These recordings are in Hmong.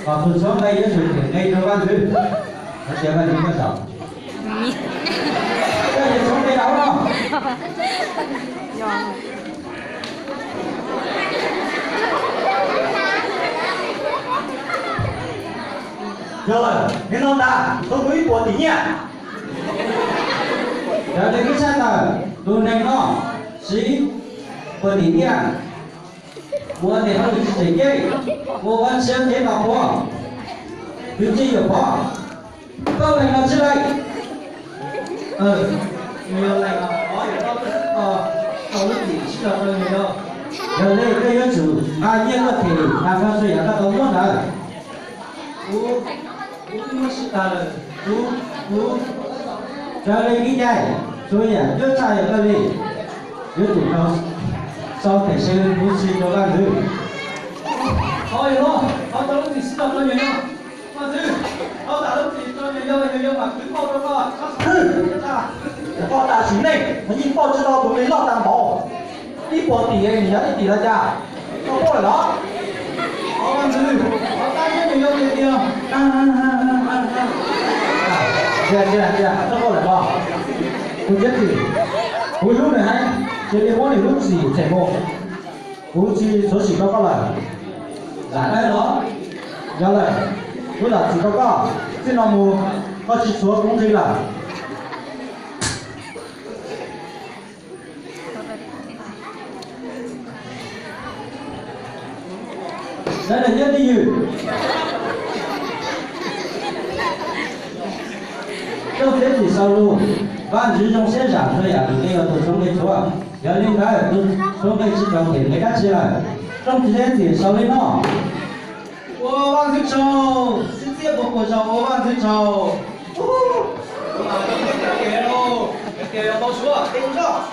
Tus txhua nqe yuav tsum them nqe rau vaj ntxwv, hais tias vaj ntxwv koj tau. Koj yuav txhua nqe los no. Yog lawm, nim no ntag, tau kuv ib puas tim nyiaj. Raws li kuv tshaj tawm, tus neeg no siv puas tim nyiaj, ua tes hauj lwm tsis tseem ceeb, ua vaj tshiab thiab noj qhuav, twb tsis yuam pov. Koj lees los tsis lees? Yog lees los, tau lub txim sib los rau yus yog. Yog li koj yuav tsum nqa nyiaj koj them, nqa koj txhua yam koj tau muab ntawd. Kuv, kuv twb muab sib tag lawm, kuv, kuv, raws li kev cai, txhua yam cuab tshaj yog koj li, yuav tsum tau sau them se huv si rau vaj ntxwv. Qhov yog no, qhov tau lub txim sib tau rau yus yog, vaj ntxwv, tau tas lub txim rau yus yog, yus yog mam kwv pauj rau koj. Hwj, koj tam sim neej mas yeej pauj tsis tau tus me loj tag npaum. Ib puas tim nws yog ib tim los cas? Koj pauj lawm los? Vaj ntxwv, qhov tab sis nws yog tiag tiag. Tiag tiag tiag, koj pauj lawm los? Kuv thiab tim, kuv hlub nws heev, cia li muab nws lub txim them mus. Kuv tsis txhuav sim rau koj lawm. Lam dawb los? Yog lawm, kuv zam txim rau koj, txij no mus koj tsis txhuav kuv nqi lawm. Ntawd nws nyob twj ywm. Rooj txiav txim xaus lus, vaj ntxwv zoo siab zam txhua yam tus nqi uas tus txhua nqi txhuav. Yog li ntawd tus txhua nqi tsis tau them nqi dab tsi lawm. Rooj txiav txim xaus li no. Ua vaj ntxwv tsaug, sib txiaj puas puas zaus ua vaj ntxwv tsaug. Ua vaj ntxwv tsaug, ua vaj ntxwv tsaug.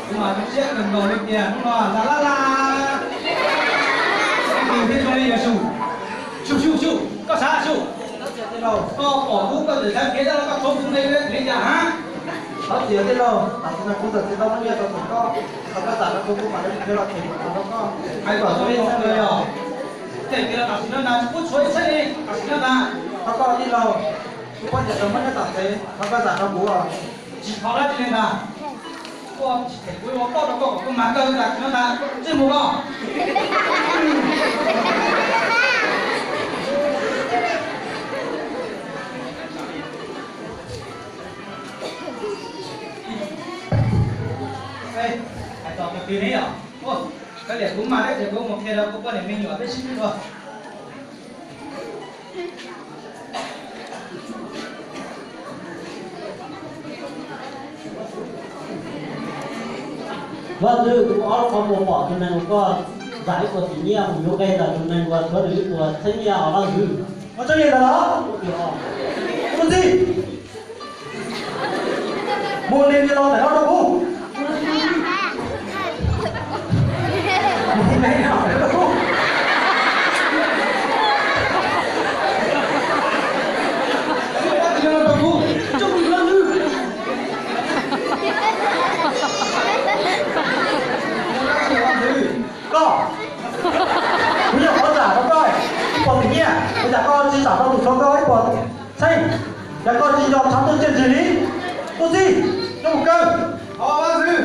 Kuv mas tu siab kawg nkaus li tiag, hnub no laj laj laj, tus thiaj zoo li Yexus. Sub sub sub, koj xav sub, koj pom kuv koj txawm sawv kev los koj txhob kuv nqe li cas hab? Thov txim tij laug, tam sim no kuv txawm tsis tau muaj nyiaj tau txog koj, thov koj zam rau kuv, kuv mam li khiav los them kuv rau koj. Hais kom zoo li ntawd yog, them kiag los tam sim no ntag, kuv tshuav ib txhiab li tam sim no ntag. Thov koj tij laug, kuv muaj nyiaj tau muaj nyiaj tom tsev, thov koj zam rau kuv. Tsis thov dab tsi li ntag. Kuv tsis them kuv yuav pauj rau koj kom kuv mag kawg tam sim no ntag, txij mus koj. Hais txog tus twg ne yom? Kav liam kuv mag dab tsi kuv mus qhia rau kuv poj niam me nyuam peb sib ntsib dua. Vaj ntxwv, kuv ob lub qhov muag pom tus neeg uas koj zam ib puas tim nyiaj mus yuav nqe ntawm tus neeg uas tshuav nws ib puas txhiab nyiaj os vaj ntxwv. Ua txhiab nyiaj ntawd los? Mus txij. Mus li li los ntawm no rau kuv. Koj, kuv nyuam qhuav zam rau koj ib puas tim nyiaj, ua cas koj tsis zam rau tus txhuav koj ib puas txhiab? Cas koj tsis nco qhov twg txiaj ntsig li? Tuaj txij, coj mus kaw. Os, vaj ntxwv,